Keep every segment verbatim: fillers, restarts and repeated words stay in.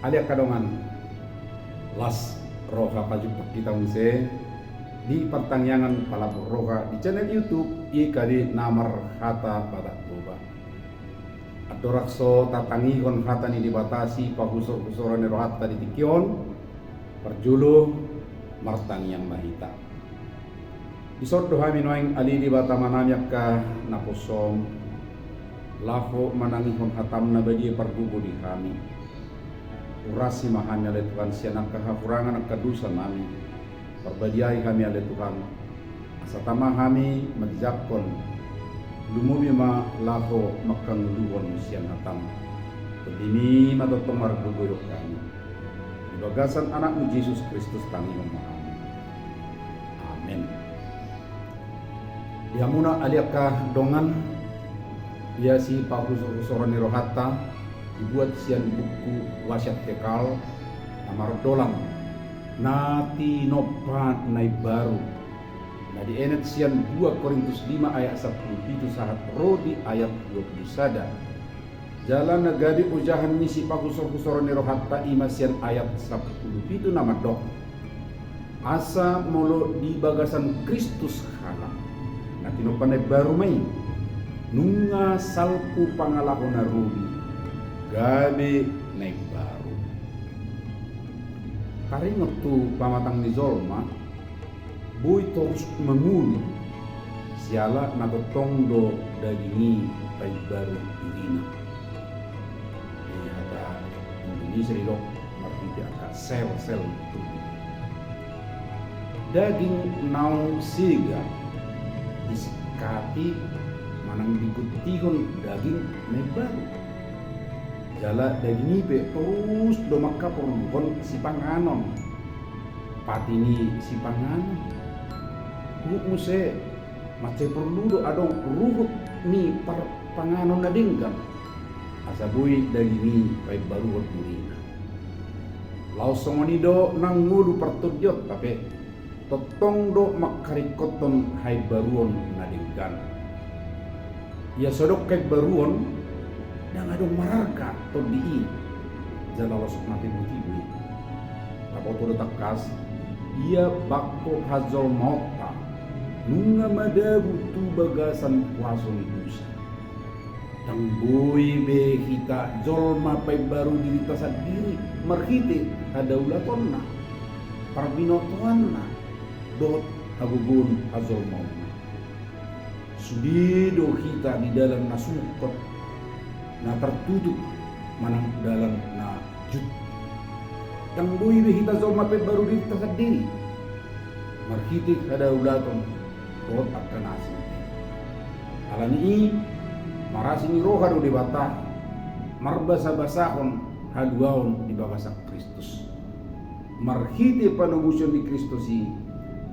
Ale angka dongan, las roha pajumpang hita muse di partangiangan palambok roha di channel YouTube I K B na marhata Batak Toba. Andorang so tatangihon hata ni Debata sipahusor-husoron ni rohanta di tingki on, parjolo martangiang ma hita. Dison do hami nuaeng, ale Debata Amanami, angka naposom, laho manangihon hatam na badia pargogo di hami. Urasi ma hami ale Tuhan sian angka hahurangan, angka dosanami. Parbadiai hami ale Tuhan, asa tama hami manjangkon, lumobi ma laho mangkangoluhon sian hatam. Tondimi ma tongtong margogoihon hami. Di bagasan Anakmu Jesus Kristus tangihon ma hami. Amen. Di hamuna ale angka dongan, ia sipahusor-husoron ni rohanta, dibuat sian buku Wasiat Kekal, na mardolan Na Tinompa Na Imbaru, na dienet sian dua Korintus lima ayat sampulu pitu sahat ro di ayat dua pulu sada. Jala na gabe ojahan ni sipahusor-husoron ni rohanta i ma sian ayat sampulu pitu na mandok: Asa molo di bagasan Kristus halak, na tinompa na imbaru ma i, nunga salpu pangalaho na robi, gabe na imbaru. Taringot tu pamatang ni jolma, boi torus mangolu, siala na tongtong do daging i paimbaru dirina. Di hata Indonesia didok marhite angka sel-sel tubuh. Daging naung sega disingkati manang digontihon daging na imbaru. Jala daging i pe torus do mangkaporluhon sipanganon. Pati ni sipanganon. Huhut muse, mansai porlu do adong ruhut ni parpanganon na denggan, asa boi daging i paimbaruhon dirina. Laos songon i do na ngolu partondionta pe, tongtong do mangkaringkothon haimbaruon na denggan. Ia so adong haimbaruon, ndang adong mararga tondi i, jala los mate boti do i. Taboto do tangkas, ia bangko hajolmaonta nunga madabu tu bagasan kuaso ni dosa. Ndang boi be hita jolma paimbaru dirinta sandiri marhite hadaulatanna, parbinotoanna, dohot hagogoon hajolmaonna. Sude do hita di dalan na sungkot, na tartutup, manang dalan na jut. Ndang boi be hita jolma paimbaru dirinta sandiri marhite hadaulaton dohot angka na asing. Alani i, marasi ni roha do Debata marbasabasahon haluaon di bagasan Kristus. Marhite panobuson ni Kristus i,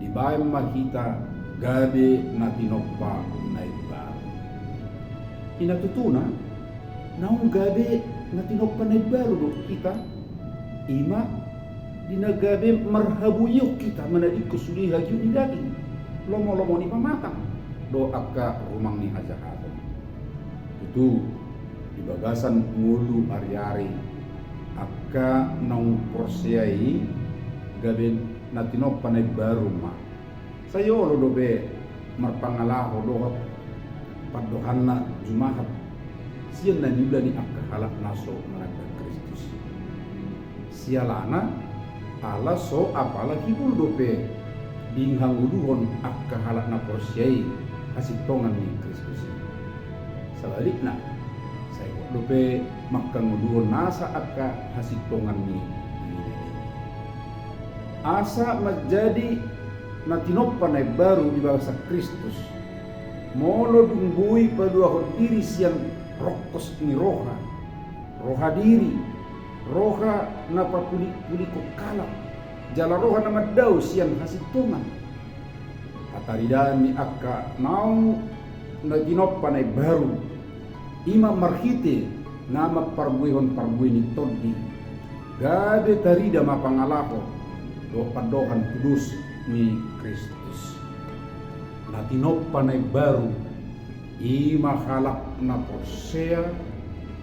dibaen ma hita gabe na tinompa na imbaru. I na tutuna, naung gabe na tinompa na imbaru do hita, i ma di na gabe marhabuion hita manadingkon sude hagiot ni daging, lomo-lomo ni pamatang, dohot angka rumang ni hajahaton. Tutu, di bagasan ngolu ari-ari, angka naung porsea i gabe na tinompa na imbaru ma. Sai olo dope marpangalaho dohot pandohanna jumahat sian na niula ni angka halak na so mananda Kristus. Sialana, ala so apala hibul dope dihangoluhon angka halak na porsea i hasintongan ni Kristus i. Sabalikna, sai hot dope mangkangoluhon nasa angka hasintongan ni dirina i. Asa manjadi na tinompa na imbaru di bagasan Kristus, molo dung boi paluahon diri sian rongkos ni roha, roha diri, roha na papulik-pulikhon halak, jala roha na mandao sian hasintongan. Hataridaan ni angka naung na tinompa na imbaru, i ma marhite na mamparbuehon parbue ni tondi, gabe tarida ma pangalaho dohot pandohan tudos ni Kristus. Na tinompa na imbaru, i ma halak na porsea,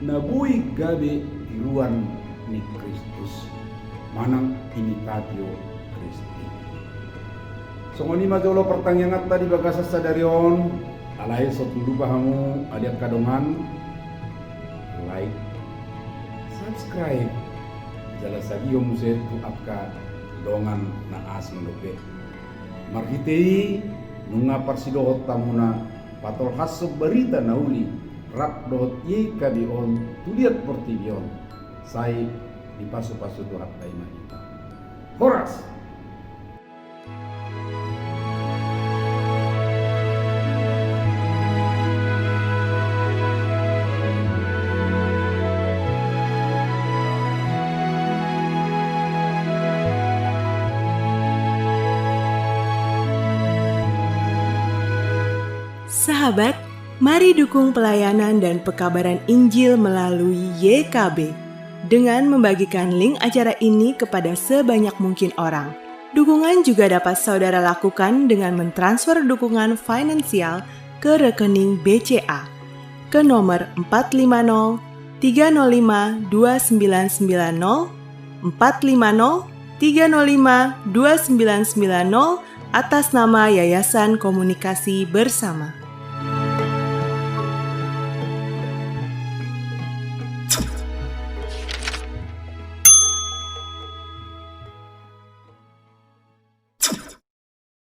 na boi gabe tiruan ni Kristus manang imitatio Christi. Songon i ma jolo partangianganta di bagasan sadari on. Alai so tung lupa hamu, ale angka dongan, like, subscribe, jala sagihon muse tu angka dongan na asing dope. Marhite i nunga parsidohot hamuna patolhashon barita na uli rap dohot Y K B on tu liat portibi on, sai dipasupasu Tuhanta i ma hita. Horas. Sahabat, mari dukung pelayanan dan pekabaran Injil melalui Y K B dengan membagikan link acara ini kepada sebanyak mungkin orang. Dukungan juga dapat saudara lakukan dengan mentransfer dukungan finansial ke rekening B C A ke nomor empat lima nol tiga nol lima dua sembilan sembilan nol, empat lima nol tiga nol lima dua sembilan sembilan nol, atas nama Yayasan Komunikasi Bersama.